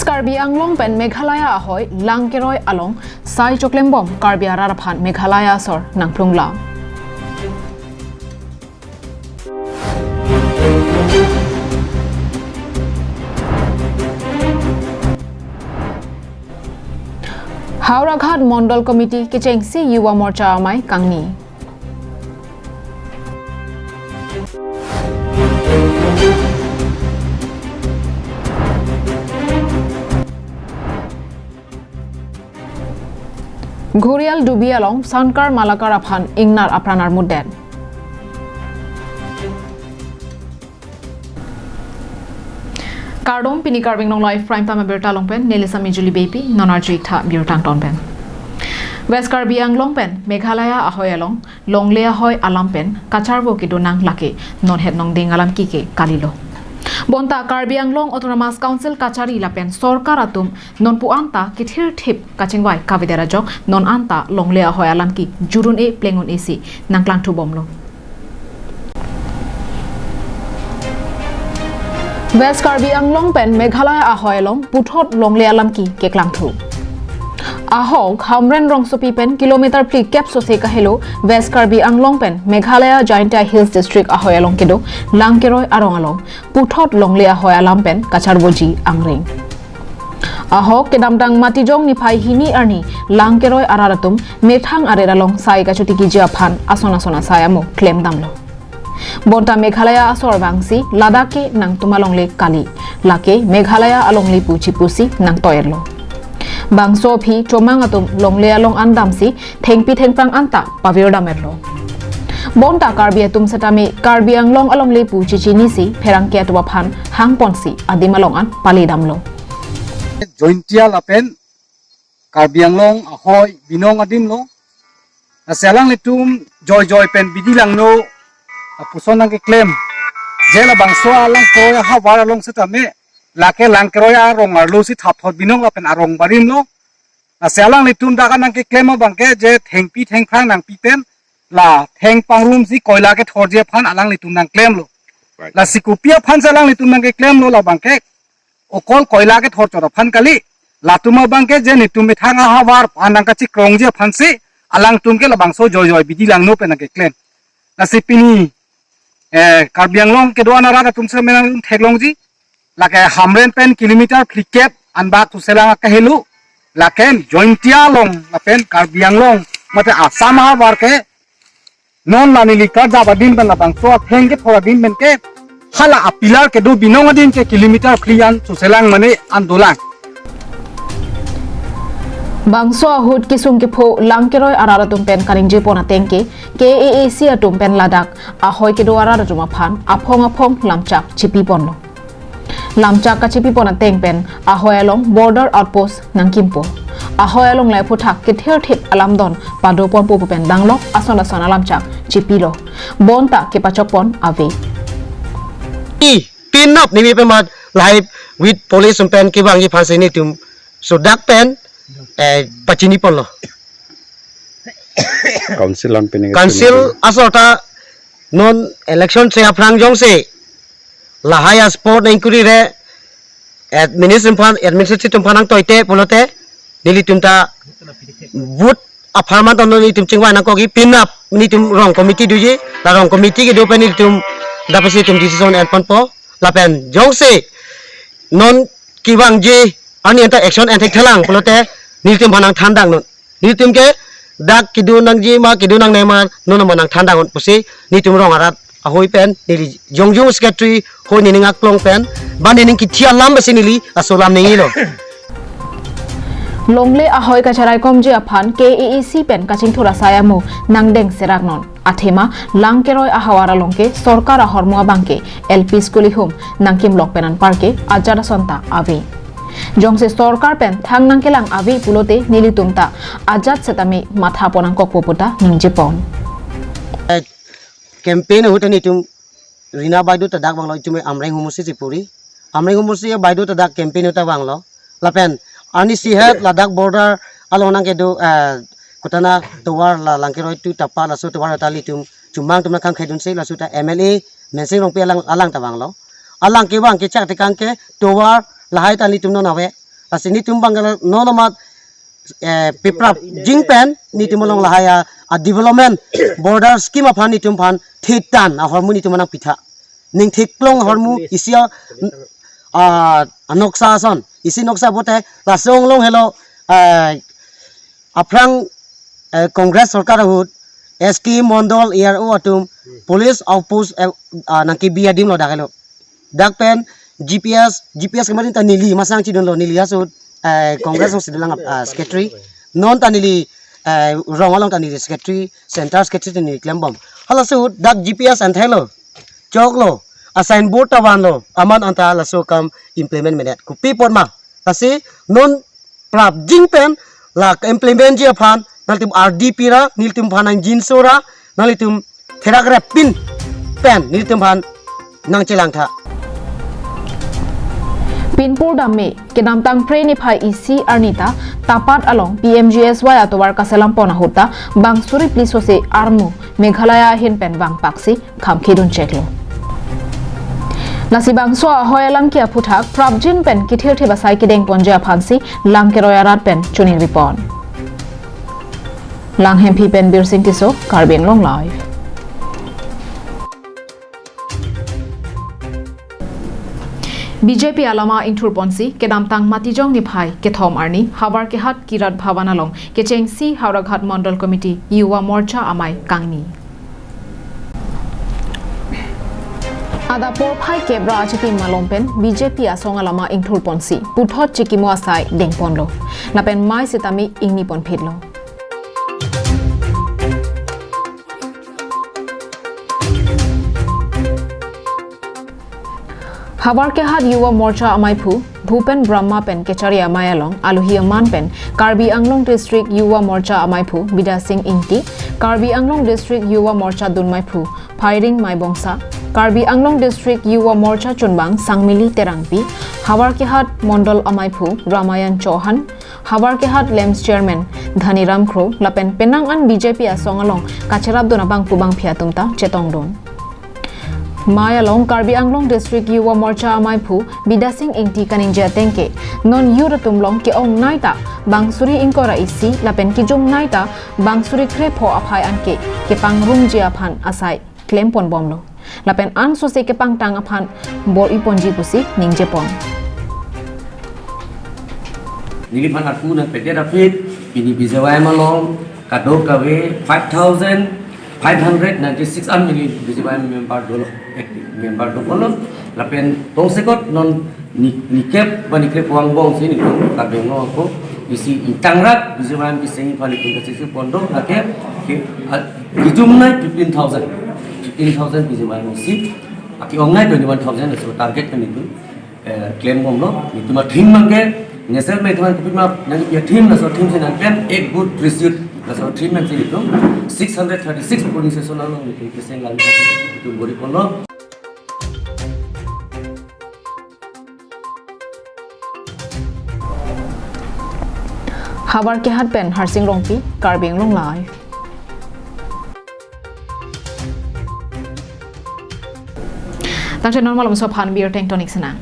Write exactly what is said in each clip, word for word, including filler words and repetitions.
Karbi Anglong pen Meghalaya ahoi Langkeroi along sai choklembom Karbi arat aphan Meghalaya asor nangplunglang. Howraghat Mondol Committee kechengsi Yuva Morcha amei kangni. Ghorial Dubi along Sankar Malakar aphan ingnar apran armudet. Kardom, pini Karbi Anglong Live Prime Time abirta along pen neli Sami Julie Beypi, non arju-ik tha birta angton pen. West Karbi Anglong pen Meghalaya ahoi along longle ahoi alam pen kacharvo kedo nang lake non het nong ding alam kike kalilo. Bonta Karbi Anglong Autonomous Council kachari lapen sorkar atum nonpu anta kethirthip kachingvai kavedet ajok non anta longle ahoi alam ke jur un-e pleng un-e si nangklangthu bomlo. West Karbi Anglong pen Meghalaya ahoi along puthot longle alam ke keklangthu. Ahok Hamren rongsopi pen kilometer phlikep sose kahelo West Karbi Anglong pen Meghalaya Jaintia Hills District ahoi along kedo Langkeroi arong along puthot longle ahoi alam pen kacharvoji angring. Ahok kedamtang Matijong niphai hini arni Langkeroi arat atum methang arit along sai kachotikiji aphan ason ason asai amo klemdamlo. Bonta Meghalaya asor vangsi ladak ke nangtum alongle kali, lake Meghalaya alongle pu chipusi nangtoirlo. Bangso aphi chomang atum longle along an damsi thengpi thengphrang anta pavirdam etlo. Bonta Karbi atum setame Karbi Anglong alongle pu chichinisi pherangke atum aphan hangponsi adim along an palidamlo. Jaintia lapen Karbi Anglong ahoi binong adim lo. Lasi alanglitum joijoi pen bidi langno apuson nangkeklem. Je labangso alang Langkeroi ahavar along setame lake Langkeroi arong arlo si thapthot binong lapen arong barim lo. Lasi alanglitum dak nangkeklem abangke je thengpi thengphrang nangpi pen la theng pangrumsi koila kethorji aphan alanglitum nangklemlo. Right. Lasi kopi aphan si alanglitum nangkeklemlo labangke okol koila kethor chot aphan kali. Latum abangke je netum methang ahavar aphan nangkachikrongji aphansi alangtum ke labangso joijoi bidi langno pen nangkeklem. Lasi pini eh, Karbi Anglong kedo-an arat atum si menang theklongji. Lake Hamren pen kilometer phlikep anbak Tuselang akahelo. Lake Jaintia along lapen Karbi Anglong mate Assam ahavar ke non la neli karjap adim pen labangso atheng kethor adim pen ke hala apillar kedo binong adim ke kilometer phli an Tuselang mane an dolang. Bangso ahut kesung kepho Langkeroi arat atum pen kaningjepon ateng ke K A A C atum pen ladak ahoi kedo arat atum aphan aphong aphong lamchak chipiponlo. Lamchak kachipipon ateng pen ahoi along border outpost nangkimpo. Ahoi along laiphuthak kethirthip alamdon padoponpo pu pen danglok ason ason alamchak chipilo. Bonta kepachokpon ave. I pinap nimi pen mat lahai with police pen kevangji aphansi netum sudak pen eh pachiniponlo. Council an pini council asor ta non election si aphrang jongsi lahai a-spot inquiry re administration aphan, administration atum aphan nangtoite pulote nelitum ta vote apharman ta non netum chingvai nangkokji. Pinap netum rong committee doji, la rong committee kedo pen netum dapasi netum decision enponpo. Lapen jongsi non kevangji arni anta action enthekthelang pulote netum aphan nangthandang non. Netum ke dak kedo nangji ma kedo nangne ma non ma nangthandang non pusi netum rong arat ahoi pen neli jongjung secretary hoi nening aklong pen ba nening kithi alam basi neli aso lam ningilo. Longle ahoi kacharaikomji aphan K A A C pen kachingthur asai amo nangdeng serak non. Athema Langkeroi ahavar along ke sorkar ahormu abangke L P school ihum nangkimlok pen anparke ajat ason ta ave. Jongsi sorkar pen thang nangkelang ave pulote nelitum ta ajat setame mathapon nangkokpo pu ta ningjepon. Campaign ahut netum Rina Baidu ta dak vanglo, itum Amreng Humusi Chipuri. Amreng Humusi Baidu ta dak campaign ahut vanglo. Lapen arnisi het ladak border along nangkedo, eh, kutana tovar la Langkeroi tu tapa laso tovar ta netum chomang atum nangkhang khedunsi laso ta M L A Mensing Rongpi alang, alang ta vanglo. Alang kevang kechak tekang ke tovar lahai ta netum non ave. Lasi netum bang non amat, eh, peprap jing pen netum along lahai a, a development border scheme aphan netum aphan thetan ahormu netum nangpi tha. Ning theklong ahormu isi a, a, anoksa ason. Isi noksa pote laso along helo, eh, aphrang, eh, Congress sorkar ahut S K Mondol A R O atum police outpost, eh, ah, nangkebi adim lo dak helo. Dak pen G P S, G P S kemarin ta neli masang chidunlo, neli ahut, eh, Congress along si dolang, ah, secretary. Non ta neli, eh, rong along ta neli secretary, central secretary ta neli klembom. Halaso ahut dak G P S anthai lo, choklo, a signboard ta vanlo, amat anta laso akam implement menet. Kopi apot ma? Lasi non prap jing pen la implement ji aphan nanglitum R D P ra, nelitum aphan nangjinso ra, nanglitum therak rep pin pen nelitum aphan nangchelang tha. Pinpur dam me, kedamtang Phre niphai isi arni ta Tapat along P M G S Y atovar kaselam pon ahut ta bang suri phli sose armu Meghalaya ahin pen vangpaksi kham kedun cheklo. Lasi bangso ahoi alam ke aphuthak prapjin pen kithir thip asai kedeng ponji aphansi lam keroi arat pen choningri pon. Langhemphi pen Birsing Tisso, Karbi Anglong Live. B J P alama ingthur ponsi kedamtang Matijong niphai kethom arni Howraghat Kirat Bhavan along kechengsi Howraghat Mondol Committee Yuva Morcha amei kangni. Adap porphai kep ra achitim malom pen B J P asong alama ingthur ponsi puthot chikimo asai dengponlo. Lapen mei sitame ingni ponphitlo. Howraghat Yuva Morcha ameiphu Bhupen Brahma pen kechari amei along alohi aman pen Karbi Anglong District Yuva Morcha ameiphu Bidya Sing Ingti, Karbi Anglong District Yuva Morcha dunmeiphu Phairing Maibongsa, Karbi Anglong District Yuva Morcha chunbang Sangmili Terangpi, Howraghat Mondol ameiphu Ramayan Chauhan, Howraghat LAMPS Chairman Dhaniram Kro lapen penang an B J P asong along kacherapdun abangphu bangphi atum ta chetongdun. Mei along Karbi Anglong District Yuva Morcha ameiphu Bidya Sing Ingti kaningje ateng ke, non youth atum along ke-ongnei ta bang suri ingkoi ra isi lapen kejumnei ta bang suri krepho aphai anke kepangrumji aphan asai klemponbomlo. Lapen ansose kepangtang aphan bor-iponji pusi ningjepon. Neliphan arpu nangpedetaphi, pini B J Y M along kadokave five thousand five hundred ninety-six an neli B J Y M member dolo, active member dolo. Lapen tongsekot non ni, nikep ba nikrep vangbom si netum Karbi Anglong ako isi ingtangrak B J Y M keseng aphan netum kachesik pon do, lake ke, ah, kejumnei fifteen thousand. Fifteen thousand B J Y M isi, ah, ke-ongnei twenty-one thousand laso target pen netum, eh, klembomlo. Netum a-theme abangke, national meeting kopi ma nangpi a-theme, laso theme si nangklem, Ek Boot Press Youth, laso theme si netum six hundred thirty-six polling station along netum keseng langtha, netum bor-iponlo. Howraghat pen Harsing Rongpi, Karbi Anglong Live. Tangte non malomso aphan birta ingtonik sinang.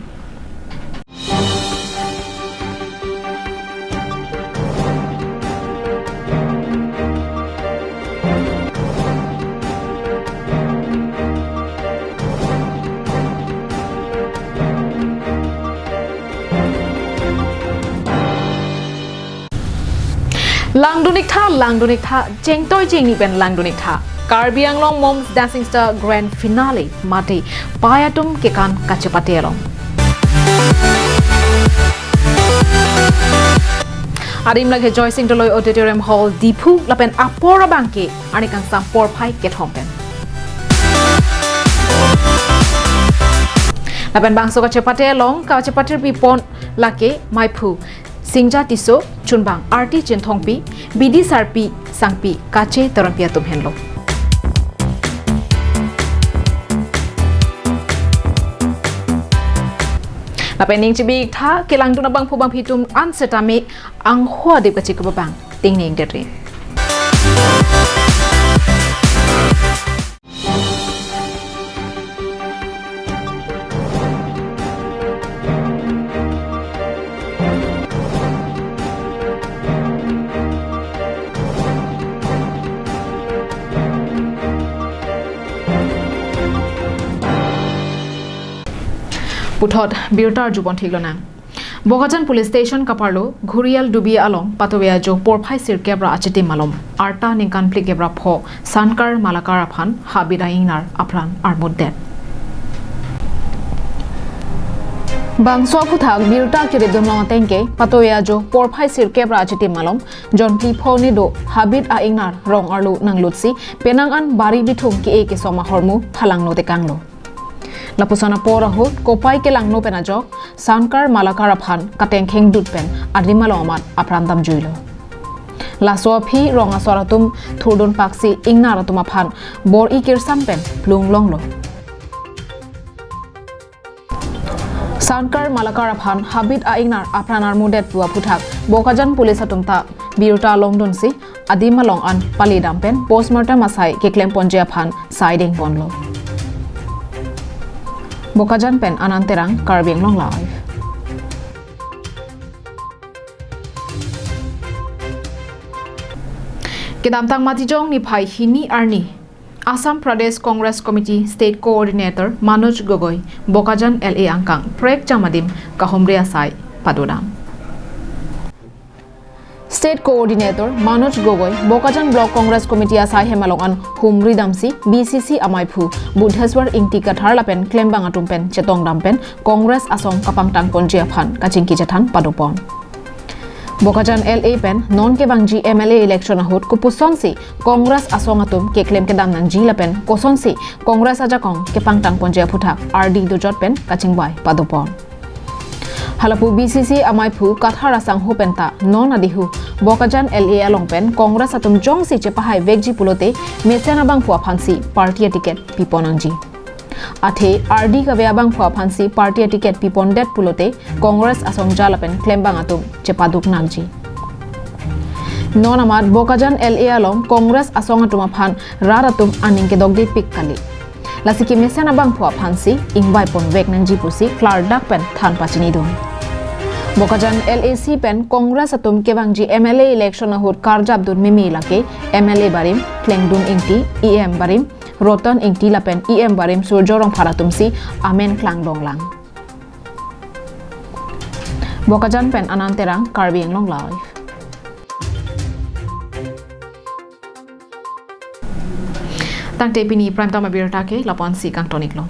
Langdun-iktha, langdun-iktha, chengtoi chengni pen langdun-iktha. Karbi Anglong Mom's Dancing Star Grand Finale mate pei atum kekan kachepate along. Adim lake Joysing Doloi Auditorium Hall, Diphu, lapen apor abangke arni kangsam porphai kethom pen. Lapen bangso kachepate along kachepatirpipon lake meiphu Singja Tisso, chunbang Arti Chinthongpi, bidi sarpi sangpi Kache Teronpi atum henlo. Lapen ning chibi-iktha, kelangdun abangphu bangphi atum an setame angho adip kachikup abang tingning deri. Puthot birta arjupon theklonang. Bokajan Police Station kaparlo Ghurial Dubi along patoye ajo porphai sirkep ra achitim malom arta ningkan phlikep ra pho Sankar Malakar aphan habit a-ingnar apran armutdet. Bangso aphuthak birta kiridun long atengke patoye ajo porphai sirkep ra achitim malom jonphli pho ni do habit a-ingnar rong arlo nanglutsi penang an bari bithung ke-e kesom ahormu phalangno tekanglo. Lapuson apor ahut kopai kelangno pen ajok Sankar Malakar aphan katengkheng dut pen adim along amat apran damjuilo. Laso aphi rong asor atum thurdun paksi ingnar atum aphan bor-i kirsam pen plung longlo. Sankar Malakar aphan habit a-ingnar apran armutdet pu aphuthak Bokajan Police atum ta birta longdunsi adim along an pali dam pen postmortem asai keklemponji aphan sai dengponlo. Bokajan pen Anand Terang, Karbi Anglong Live. Kedamtang Matijong niphai hini arni Assam Pradesh Congress Committee State Coordinator Manoj Gogoi Bokajan L A angkang prekjam adim kahumri asai padodam. State Coordinator Manoj Gogoi Bokajan Block Congress Committee asai hem along an humri damsi B C C amaiphu Buddheswar Ingti Kathar lapen klembang atum pen chetongdam pen Congress asong kapangtangponji aphan kachingki chethan padopon. Bokajan L A pen non kevangji M L A election ahut kopusonsi Congress asong atum keklem kedam nangji lapen kosonsi Congress ajakong kepangtangponji aphuthak ardi dojot pen kachingvai padopon. Halapu B C C amaiphu Kathar asangho penta non adihu Bokajan L A along pen Congress atum jongsi chepahai vekji pulote mesen abangphu aphansi party aticket pipon nangji. Athe ardi kave abangphu aphansi party aticket pipondet pulote Congress asong ja lapen klembang atum chepaduk nangji. Non amat Bokajan L A along Congress asong atum aphan rat atum aning kedokdepik kali. Lasi kemesen abangphu aphansi ingvaipon vek nangji pusi klardak pen than pachinidun. Bokajan L A C pen Congress atum kevangji M L A election ahut karjapdun meme lake M L A barim Klengdun Ingti, E M barim Roton Ingti lapen E M barim Surjo Rongphar atumsi amen klangdonglang. Bokajan pen Anand Terang, Karbi Anglong Live. Tangte pini Prime Time abirta ke lapu-ansi kangtoniklo.